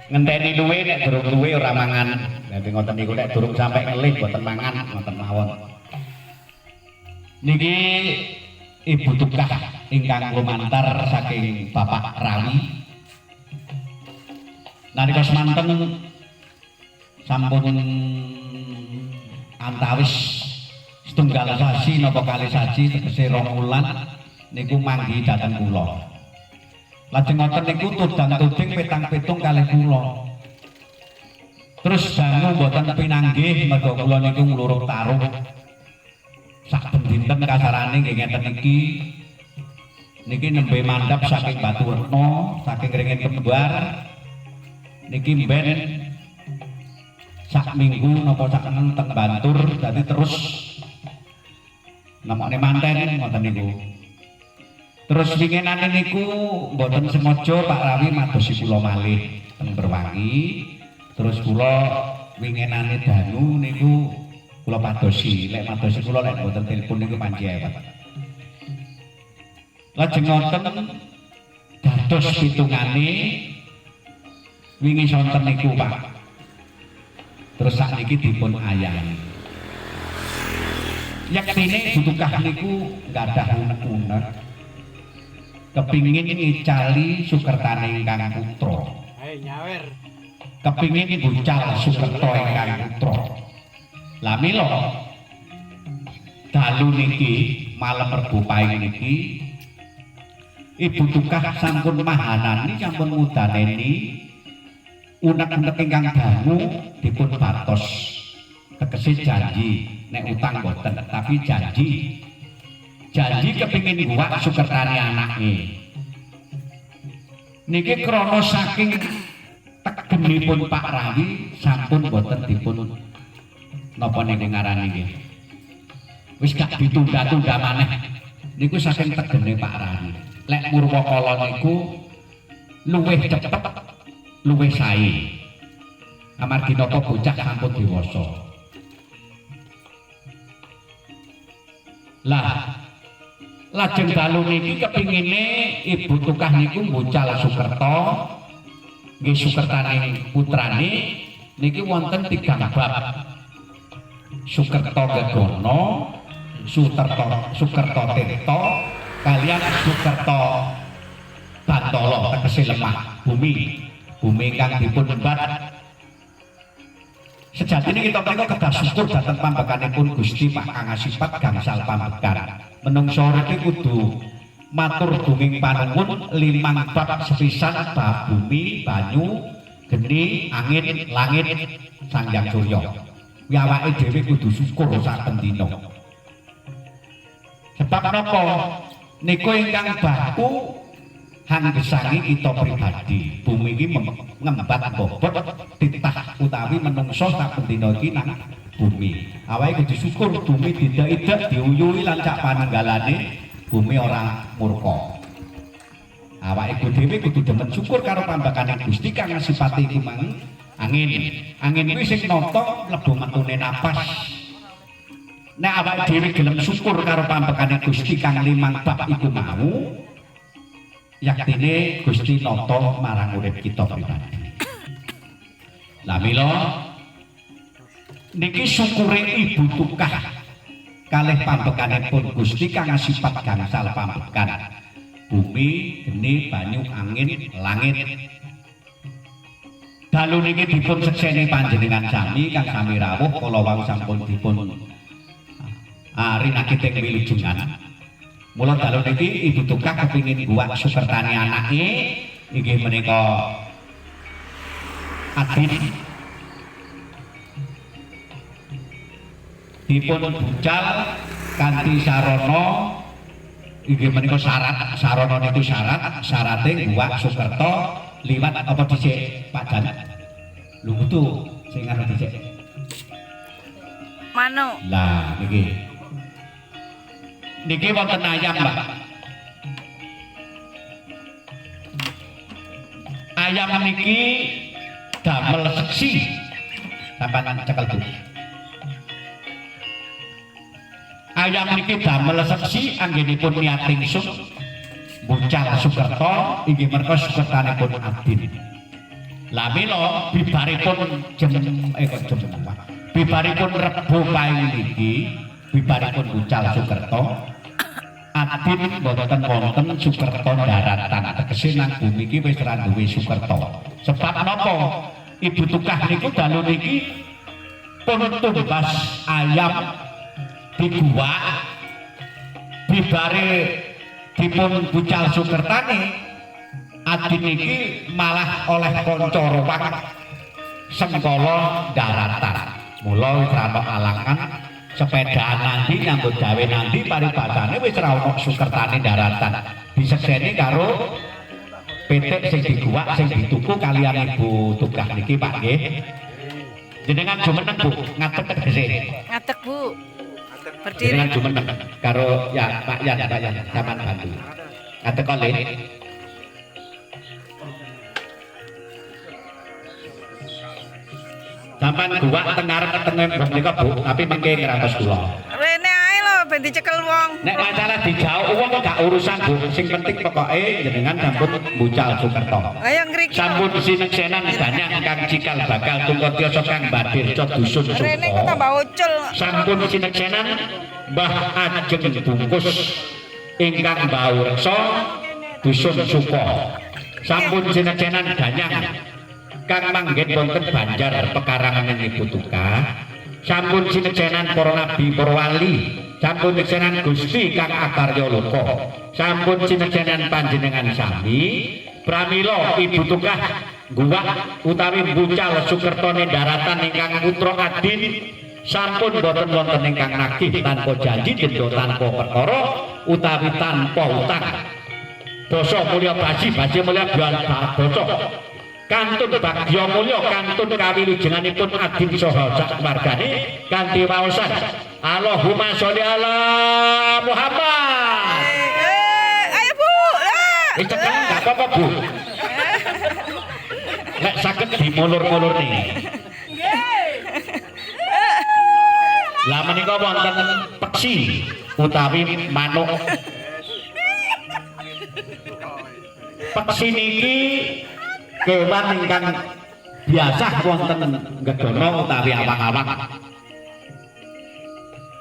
Ngenteni luwe, nek durung luwe ora mangan. Dadi ngoten niku, nek durung sampe ngelih mboten mangan, ngoten mawon. Niki Ibu Tukah ingkang lumantar saking Bapak Rawi. Nalika semanten sampun antawis setunggal sasi napa kalih sasi, tegese 2 wulan niku manggi dhateng kula. Lajeng ngoten niku tudang-tuding petang-petung kalih kula. Terus dangu mboten pinanggih mergo kula niku ngluruk taruh. Saben dinten kasarane nggih ngeten iki. Niki nembe mandhap saking Baturetno, saking Ringin Kembar. Niki mben sak minggu napa sak teng Bantur, dadi terus nemokne manten ngoten niku. Terus winginane niku mboten sengaja Pak Rawi madosi kula malih teng Berwangi. Terus kula winginane dangu niku kula padosi, lek madosi kula lek mboten telepon niku panci ewet. Lajeng ngoten dados pitungane wingi sonten niku Pak. Terus sakniki dipun ayani. Yektine Bu Tukah niku nggadah unek-unek kepingin ngicali sukertane ingkang putra. Ayo nyawer. Kepingin bucal sukerta ingkang putra. Lah mila dalu niki malam Rebo Paing niki Ibu Tukah sampun mahanani, sampun ngudaneni unek-unek ingkang dangu dipun batos. Tegese janji, nek utang mboten, tapi janji. Janji kepingin guwak sukertane anake. Niki krana saking tegenipun Pak Rawi sampun mboten dipun napa niku ngarani nggih. Wis gak ditunda-tunda maneh. Niku saking tegene Pak Rawi. Lek murwakala niku luwih cepet, luwih sae. Amargi napa bocah sampun dewasa. Lah lajeng dalu niki kepingine Ibu Tukah niku mbucal Sukerta, nggih sukertane putrane niki wonten 3 bab. Sukerta Gegono, Sukerta Tirta, kalian Sukerta Bantala, tegese lemah bumi, bumi ingkang dipun embat. Sejatine kita menika kedah syukur dhateng pambekanipun Gusti Pak Kang Asipat gangsal pambekan. Menungso urip kudu matur gunging panuwun 5 bab sepisan, bab bumi, banyu, geni, angin, langit, Sang Hyang Surya. Kuwi awake dhewe kudu syukur saben dina. Sebab napa? Niku ingkang baku hanggesangi kita pribadi. Bumi iki ngembat bobot titah utawi menungso saben dina iki nang bumi. Awake kudu syukur bumi tidak-tidak diuyuhi lan sak panunggalane bumi ora murka. Awake dhewe kudu demen syukur karo pambakane Gusti kang ngasipati iku mang angin. Angin kuwi sing nata mlebu metune napas. Nek awake dhewe gelem syukur karo pambakane Gusti kang 5 bab iku mau, yaktine Gusti nata marang urip kita pribadi. Lah mila niki syukure Ibu Tukah kalih pambekanipun Gusti kang asipat gangsal pambekan. Bumi, geni, banyu, angin, langit. Dalu niki dipun sekseni panjenengan sami kang sami rawuh kala wau sampun dipun rinakiting wilujengan. Mula dalu niki Ibu Tukah kepingin guwak sukertane anake inggih menika Adin dipun bucal kanthi sarana inggih menika syarat, sarana niku syarat, syarate guwak Sukerta liwat apa dhisik Pak Jan? Lho kudu sing anu dhisik. Manuk. Lah niki. Niki wonten ayam, Pak. Ayam niki damel seksi. Sampeyan cekel Bu. Ayam niki damel seksi anggenipun niat ingsun bucal Sukerta inggih merga sukertanipun Adin. Lah mila bibaripun jem kok jem bibaripun Rebo Paing niki, bibaripun bucal Sukerta, Adin boten wonten Sukerta daratan, tegese nang bumi iki wis ra duwe Sukerta. Sebab napa? Ibu Tukah niku dalu niki pun tumbas ayam diguwak, bibare dipun bucal Sukertane, Adin niki malah oleh kanca rowak sengkala daratan. Mula wis ra ono alangan sepedaan nanti nyambut gawe nanti paribasane wis ra ono Sukertane daratan. Disekseni karo pitik sing diguwak sing dituku kalian Ibu Tukah niki Pak nggih. Jenengan jumeneng Bu, ngadeg tegese. Ngadeg Bu. Berdiri. Jenengan jumeneng karo ya Pak Yan, Pak Yan sampean bantu. Ngadeg kok Le. Sampean guwak teng ngarep teng embong nika Bu, tapi mengke ngrantos kula. Rene ae lho ben dicekel wong. Nek masalah dijauh wong gak urusan Bu, sing penting pokoke jenengan sampun bucal Sukerta. Ayo ngriki. Sampun sineksenan danyang kang cikal bakal tungkatiyasa kang badirca dusun Rene kok Suko. tambah ucul. Sampun sineksenan Mbah Ajeng Bungkus ingkang baureksa dusun Suko. Sampun sineksenan danyang kang manggen wonten Banjar pekarangan Ibu Tukah. Sampun sineksenan para nabi, para wali, sampun sineksenan Gusti kang akarya loka. Sampun sineksenan panjenengan sami. Pramila Ibu Tukah guwak utawi bucal Sukertane daratan ingkang putra Adin sampun boten wonten ingkang nagih tanpa janji denda tanpa perkara utawi tanpa utang. Basa mulya basi, basi mulya basa. Kantun bagya mulya kantun kawilujenganipun Adin saha sakeluargane kanthi waosan Allahumma sholli ala Muhammad. Ayo Bu. Wis cekel gak apa-apa Bu. Lek saged dimulur-mulur nih. Lah menika wonten peksi utawi manuk. Peksi niki kewan ingkang biasa wonten gedono utawi awang-awang.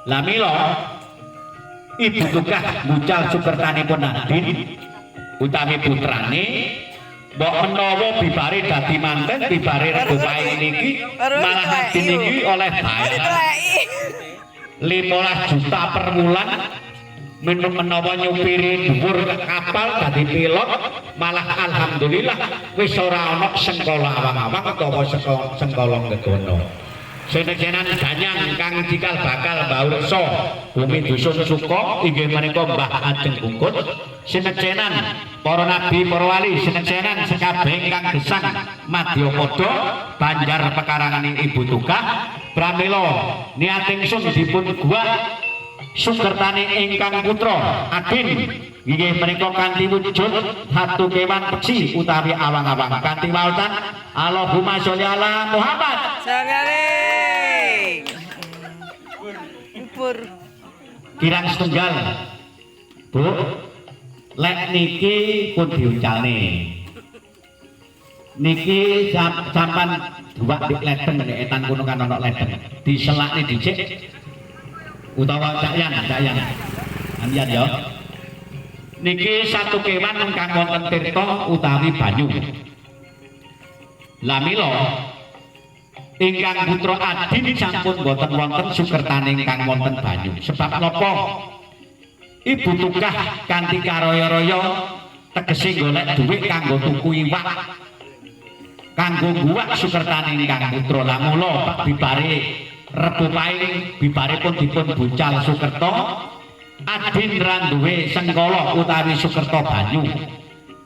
Lah mila Ibu Tukah bucal Sukertanipun Adin utawi putrane mbok menawa bibare dadi manten bibare Rebo Paing niki malah Adin niki oleh bayaran 15 juta per wulan menawa nyupiri dhuwur kapal dadi pilot malah alhamdulillah wis ora ana sengkala awang-awang utawa sengkala gegono. Senejenan danyang kang cikal bakal baureksa bumi dusun Suko inggih menika Mbah Ajeng Bungkut. Senejenan para nabi, para wali, senejenan sekabeh kang gesang madyapada Banjar pekarangan Ibu Tukah. Pramila niat ingsun dipun guwak Sukertane ingkang putra Adin inggih menika kanthi wujud satu kewan peksi utawi awang-awang kanthi waosan Allahumma sholli ala Muhammad. Sholli. Bubur. Kirang setunggal Bu, lek niki pun diuncalne. Niki sampan duwak dik ledeng nek etan kono kan ana ledeng. Diselakne dhisik utawa Cak Yan, Cak Yan. Yan ya. Niki satu kewan ingkang wonten tirta utawi banyu. Lah mila ingkang putra Adin sampun boten wonten sukertane ingkang wonten banyu. Sebab napa? Ibu Tukah kanthi karaya-raya tegese golek dhuwit kanggo tuku iwak. Kanggo guwak sukertane ingkang putra. Lah mula Pak bibare Rebo Paing bibare pun dipun bucal Sukerta, Adin ra duwe sengkala utawi Sukerta banyu.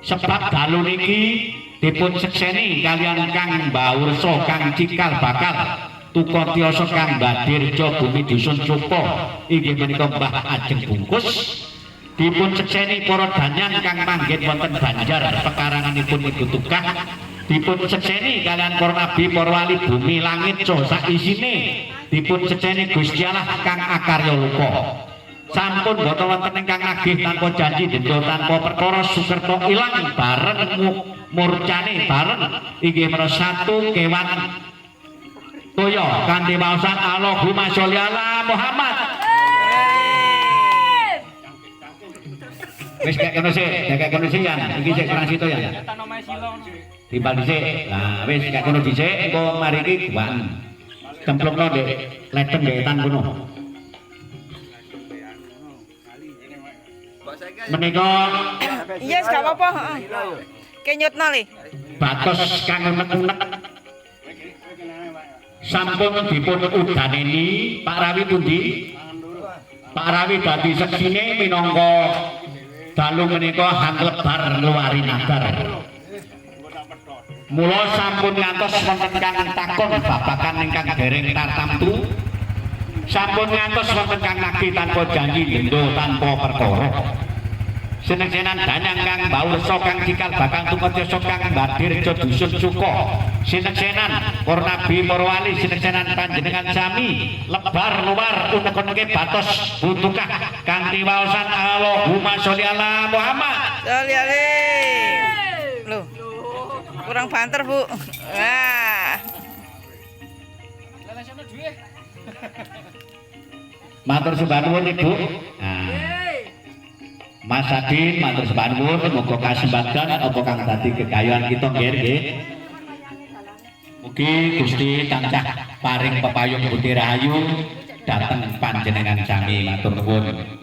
Sebab dalu niki dipun sekseni kalian kang baureksa kang cikal bakal tukatiyasa kang badirja bumi dusun Suko inggih menika Mbah Ajeng Bungkus. Dipun sekseni para danyang kang manggen wonten Banjar pekaranganipun Ibu Tukah. Dipun sekseni kalian para nabi, para wali, bumi langit saha sak isine. Dipun sekseni Gusti Allah kang akarya loka. Sampun boten wonten ingkang nagih tanpa janji denda tanpa perkara, sukerta ilang bareng murcane bareng inggih menawa satu kewan toya kanthi waosan Allahumma sholli ala Muhammad. Wis kek kono sik, kek kono sik yan. Iki sik kurang situ ya. Timbal dhisik. Lah wis kek kono dhisik, engko mari iki guwan. Cemplungno ndek ledeng ndek etan kono. Menika Iya, wis gak apa-apa, heeh. Kenyutno le. Batos kang unek-unek sampun dipun udaneni. Pak Rawi pundi? Pak Rawi dadi seksine minangka dalu menika hanglebar ngluwari nadar. Mula sampun ngantos wonten kang takon babagan ingkang dereng tartamtu. Sampun ngantos wonten kang nagih tanpa janji denda tanpa perkara. Seneng-senan danyang kang baursa kang cikal bakal tumadyasa kang badirja dusun suka. Sineksenan para nabi, para wali, sineksenan panjenengan sami lebar luar unek-uneke batos butukah kanthi waosan Allahumma sholli ala Muhammad. Sholli alaihi. Loh. Kurang banter, Bu. Wah. Matur sembah nuwun, Ibu. Nah. Mas Adin matur sembah nuwun, muga kasembadan apa kang dadi kekayoan kita nggih nggih. Mugi Gusti tansah paring pepayung budi rahayu dhateng panjenengan sami, matur nuwun.